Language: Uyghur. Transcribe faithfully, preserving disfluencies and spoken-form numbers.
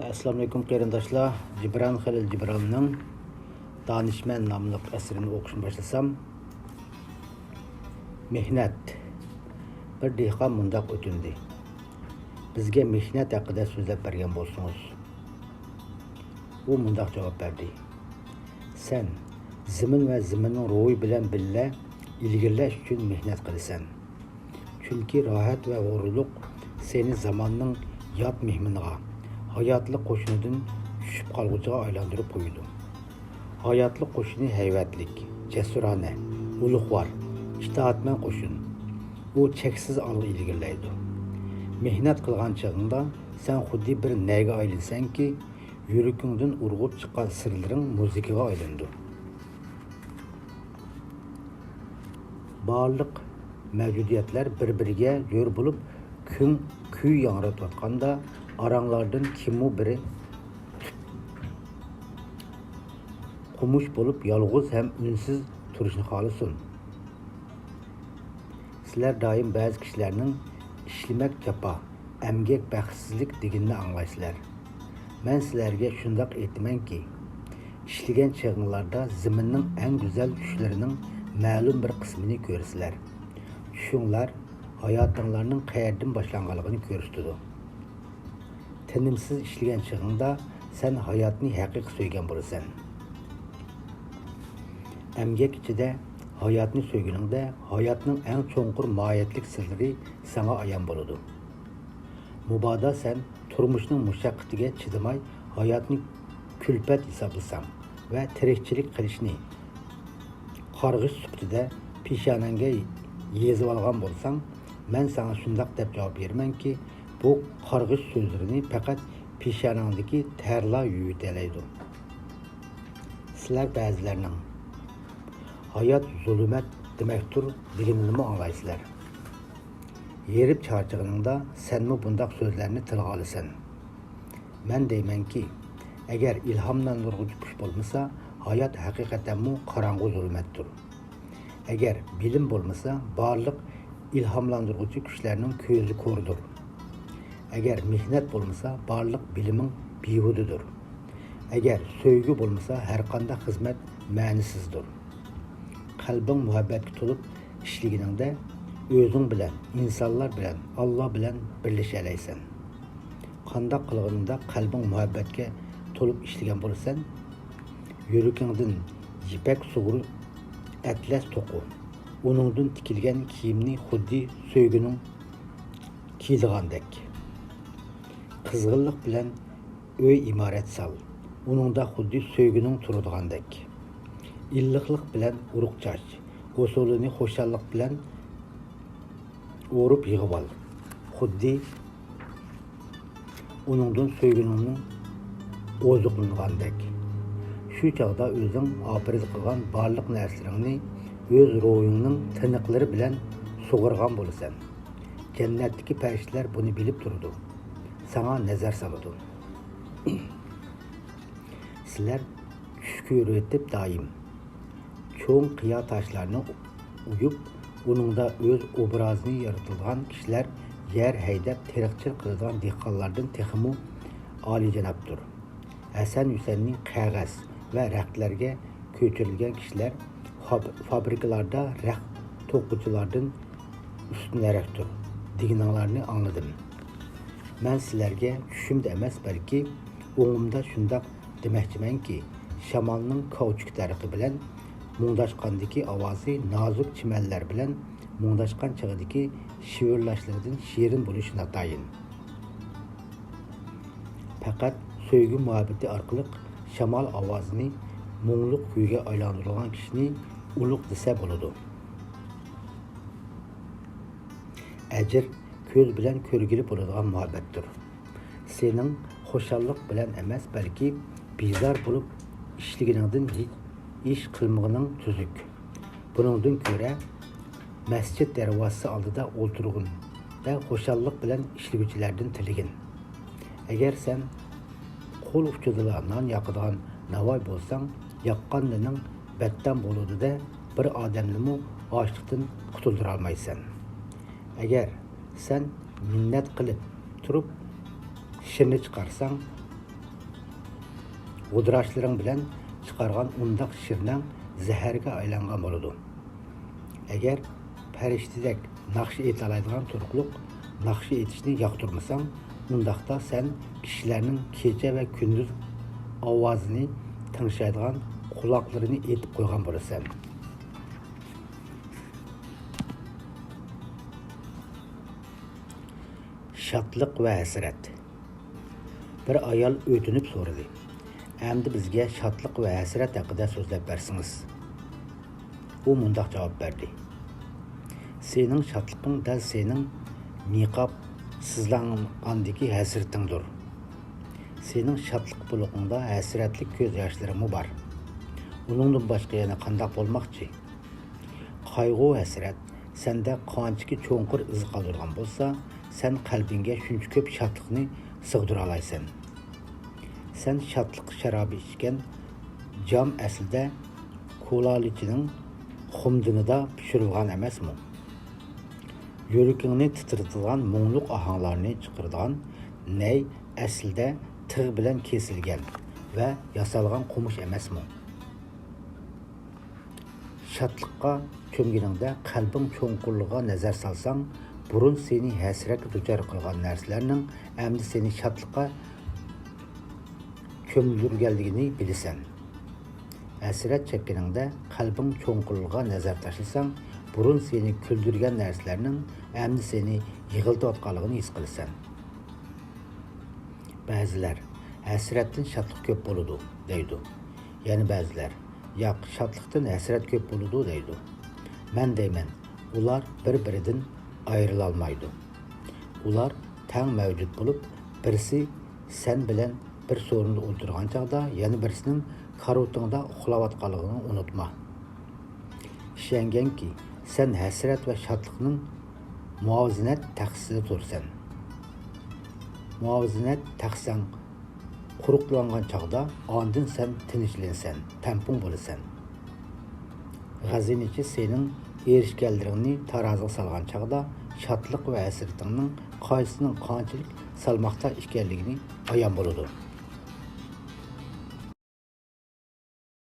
ئەسسالامۇئەلەيكۇم قېرىنداشلار، جىبران خېلىل جىبراننىڭ دانىشمەن ناملىق ئەسىرىنى ئوقۇشنى باشلىسام. مېھنەت. بىر دېھقان مۇنداق ئۆتۈندى: بىزگە مېھنەت ھەققىدە سۆزلەپ بەرگەن بولسىڭىز. ئۇ مۇنداق جاۋاب بەردى: سەن زېمىن ۋە زېمىننىڭ روھى بىلەن بىللە ئىلگىرىلەش ئۈچۈن مېھنەت قىلىسەن. چۈنكى راھەت ۋە ھۇرۇرلۇق سېنى زاماننىڭ يات مېھمىنىغا، ھاياتلىق قوشۇنىدىن چۈشۈپ قالغۇچىغا ئايلاندۇرۇپ قويىدۇ. ھاياتلىق قوشۇنى ھەيۋەتلىك، جەسۇرانە، ئۇلۇغۋار، ئىتائەتمەن قوشۇن. ئۇ چەكسىز ئالغا ئىلگىرىلەيدۇ. مېھنەت قىلغان چېغىڭدا سەن خۇددى بىر نەيگە ئايلىنىسەنكى، يۈرىكىڭدىن ئۇرغۇپ چىققان سىرلىرىڭ مۇزىكىغا ئايلىنىدۇ. بارلىق مەۋجۇدىيەتلەر بىر-بىرىگە جور بولۇپ، كۈڭ كۈي ياڭرىتىۋاتقاندا، ئاراڭلاردىن كىممۇ بىرى قومۇش بولۇپ، يالغۇز ھەم ئۈنسىز تۇرۇشنى خالىسۇن؟ سىلەر دائىم بەزى كىشىلەرنىڭ «ئىشلىمەك جاپا، ئەمگەك بەختسىزلىك» دېگىنىنى ئاڭلايسىلەر. مەن سىلەرگە شۇنداق ئېيتىمەنكى، ئىشلىگەن چېغىڭلاردا زېمىننىڭ ئەڭ گۈزەل چۈشلىرىنىڭ مەلۇم بىر قىسمىنى كۆرىسىلەر. چۈشۈڭلار ھاياتىڭلارنىڭ قەيەردىن باشلانغانلىقىنى كۆرسىتىدۇ. تىنىمسىز ئىشلىگەن چېغىڭدا سەن ھاياتنى ھەقىقىي سۆيگەن بولىسەن. ئەمگەك ئىچىدە ھاياتنى سۆيگىنىڭدە، ھاياتنىڭ ئەڭ چوڭقۇر ماھىيەتلىك سىرلىرى ساڭا ئايان بولىدۇ. مۇبادا سەن تۇرمۇشنىڭ مۇشەققىتىگە چىدىماي، ھاياتنى كۈلپەت ھېسابلىساڭ ۋە تىرىكچىلىك قىلىشنى قارغىش سۈپىتىدە پېشانەڭگە يېزىۋالغان بولساڭ، مەن ساڭا شۇنداق دەپ جاۋاب بېرىمەنكى، بۇ قارغىش سۆزلىرىنى پەقەت پېشانەڭدىكى تەرلا يۇيۇۋېتەلەيدۇ. سىلەر بەزىلەرنىڭ «ھايات زۇلۇمەت دېمەكتۇر» دېگىنىنىمۇ ئاڭلايسىلەر. ھېرىپ چارچىغىنىڭدا سەنمۇ بۇنداق سۆزلەرنى تىلغا ئالىسەن. مەن دەيمەنكى، ئەگەر ئىلھاملاندۇرغۇچى كۈچ بولمىسا، ھايات ھەقىقەتەنمۇ قاراڭغۇ زۇلمەتتۇر. ئەگەر بىلىم بولمىسا، بارلىق ئىلھاملاندۇرغۇچى كۈچلەرنىڭ كۆزى كوردۇر. ئەگەر مېھنەت بولمىسا، بارلىق بىلىمىڭ بىھۇدىدۇر. ئەگەر سۆيگۈ بولمىسا، ھەرقانداق خىزمەت مەنىسىزدۇر. قەلبىڭ مۇھەببەتكە تولۇپ ئىشلىگىنىڭدە، ئۆزۈڭ بىلەن، ئىنسانلار بىلەن، ئاللا بىلەن بىرلىشەلەيسەن. قانداق قىلغىنىڭدا قەلبىڭ مۇھەببەتكە تولۇپ ئىشلىگەن بولىسەن؟ يۈرىكىڭدىن يىپەك سۇغۇرى ئەتلەس توقۇ. ئۇنىڭدىن تىكىلگەن كىيىمنى خۇددى سۆيگۈنىڭ كىيىدىغاندەك. قىزغىنلىق بىلەن ئۆي ئىمارەت سال. ئۇنىڭدا خۇددى سۆيگۈنىڭ تۇرىدىغاندەك. ئىللىقلىق بىلەن ئۇرۇق چاچ. ھوسۇلىنى خۇشاللىق بىلەن ئورۇپ يىغىۋال. خۇددى ئۇنىڭدىن سۆيگۈنىڭنىڭ ئوزۇقلىنىدىغاندەك. شۇ چاغدا ئۆزۈڭ ئاپىرىز قىلغان بارلىق نەرسىلىرىڭنى ئۆز روھىڭنىڭ تىنىقلىرى بىلەن سۇغۇرغان بولىسەن. جەننەتتىكى پەرىشتىلەر بۇنى بىلىپ تۇرىدۇ، ساڭا نەزەر سالىدۇ. سىلەر چۈش كۆرۈۋېتىپ دائىم چوڭ قىيا تاشلارنى ئويۇپ، ئۇنىڭدا ئۆز ئوبرازىنى يارىتىدىغان كىشىلەر يەر ھەيدەپ تېرىقچىلىق قىلىدىغان دېھقانلاردىن تېخىمۇ ئالىيجانابتۇر. ھەسەن ھۈسەننى قەغەز ۋە رەختلەرگە كۆچۈرۈلگەن كىشىلەر فاب-، فابرىكىلاردا رەخت توقۇغۇچىلاردىن ئۈستۈنرەكتۇر دېگىنىڭلارنى ئاڭلىدىم. مەن سىلەرگە چۈشۈمدە ئەمەس، بەلكى ئوڭۇمدا شۇنداق دېمەكچىمەنكى، شامالنىڭ كاۋچۇك تەرىقى بىلەن مۇڭداشقاندىكى ئاۋازى نازۇك چىمەنلەر بىلەن مۇڭداشقان چېغىدىكى شىۋىرلاشلىرىدىن شېرىن بولۇشى ناتايىن. پەقەت سۆيگۈ مۇھەببىتى ئارقىلىق شامال ئاۋازىنى مۇڭلۇق كۈيگە ئايلاندۇرىدىغان كىشىنى ئۇلۇغ دېسە بولىدۇ. ئەجىر كۆز بىلەن كۆرگىلى بولىدىغان مۇھەببەتتۇر. سېنىڭ خۇشاللىق بىلەن ئەمەس، بەلكى بىزار بولۇپ ئىشلىگىنىڭدىن ھېچ ئىش قىلمىغىنىڭ تۈزۈك. بۇنىڭدىن كۆرە، مەسچىت دەرۋازىسى ئالدىدا ئولتۇرغىن-دە، خۇشاللىق بىلەن ئىشلىگۈچىلەردىن تىلىگىن. ئەگەر سەن قول ئۇچىدىلا نان ياقىدىغان ناۋاي بولساڭ، ياققان نېنىڭ بەتتام بولىدۇ-دە، بىر ئادەمنىمۇ ئاچلىقتىن قۇتۇلدۇرالمايسەن. ئەگەر سەن مىننەت قىلىپ تۇرۇپ شىرنى چىقارساڭ، غۇدراشلىرىڭ بىلەن چىقارغان ئۇنداق شىرنەڭ زەھەرگە ئايلانغان بولىدۇ. ئەگەر پەرىشتىدەك ناخشا ئېيتالايدىغان تۇرۇقلۇق ناخشا ئېيتىشنى ياقتۇرمىساڭ، ئۇنداقتا سەن كىشىلەرنىڭ كېچە ۋە كۈندۈز ئاۋازىنى تىڭشايدىغان قۇلاقلىرىنى ئېتىپ قويغان بولىسەن. شادلىق ۋە ھەسرەت. بىر ئايال ئۆتۈنۈپ سورىدى، ئەمدى بىزگە شادلىق ۋە ھەسرەت ھەققىدە سۆزلەپ بەرسىڭىز. ئۇ مۇنداق جاۋاب بەردى، سېنىڭ شادلىقىڭ دەل سېنىڭ نىقاب سىزلانغاندىكى ھەسرىتىڭدۇر. سېنىڭ شادلىق بۇلىقىڭدا ھەسرەتلىك كۆز ياشلىرىڭمۇ بار. ئۇنىڭدىن باشقا يەنە قانداق بولماقچى؟ قايغۇ-ھەسرەت سەندە قانچىكى چوڭقۇر ئىز قالدۇرغان بولسا، سەن قەلبىڭگە شۇنچە كۆپ شادلىقنى سىغدۇرالايسەن. سەن شادلىق شارابى ئىچكەن جام ئەسلىدە كۇلالىچىنىڭ خۇمدىنىدا پىشۇرۇلغان ئەمەسمۇ؟ يۈرىكىڭنى تىترىتىدىغان مۇڭلۇق ئاھاڭلارنى چىقىرىدىغان نەي ئەسلىدە تىغ بىلەن كېسىلگەن ۋە ياسالغان قومۇش ئەمەسمۇ؟ شادلىققا چۆمگىنىڭدە قەلبىڭ چوڭقۇرلۇقىغا نەزەر سالساڭ، بۇرۇن سېنى ھەسرەتكە دۇچار قىلغان نەرسىلەرنىڭ ئەمدى سېنى شادلىققا چۆمدۈرگەنلىكىنى بىلىسەن. ھەسرەت چەككىنىڭدە قەلبىڭ چوڭقۇرلۇقىغا نەزەر تاشلىساڭ، بۇرۇن سېنى كۈلدۈرگەن نەرسىلەرنىڭ ئەمدى سېنى يىغلىتىۋاتقانلىقىنى ھېس قىلىسەن. بەزىلەر، ھەسرەتتىن شادلىق كۆپ بولىدۇ، دەيدۇ. يەنە بەزىلەر، ياق، شادلىقتىن ھەسرەت كۆپ بولىدۇ، دەيدۇ. مەن دەيمەن، ئۇلار بىر-بىرىدىن ئايرىلالمايدۇ. ئۇلار تەڭ مەۋجۇت بولۇپ، بىرسى سەن بىلەن بىر سورۇندا ئولتۇرغان چاغدا يەنە بىرسىنىڭ كارىۋىتىڭدا ئۇخلاۋاتقانلىقىنى ئۇنتۇما. ئىشەنگىنكى، سەن ھەسرەت ۋە شادلىقنىڭ مۇۋازىنەت تەخسىسىدە تۇرىسەن. مۇۋازىنەت تەخسەڭ قۇرۇقلانغان چاغدا، ئاندىن سەن تىنچلىنىسەن، تەڭپۇڭ بولىسەن. خەزىنىچى سېنىڭ ئېرىشكەنلىرىڭنى تارازىغا سالغان چاغدا، شادلىق ۋە ھەسرىتىڭنىڭ قايسىسىنىڭ قانچىلىك سالماقتا ئىكەنلىكىنى ئايان بولىدۇ.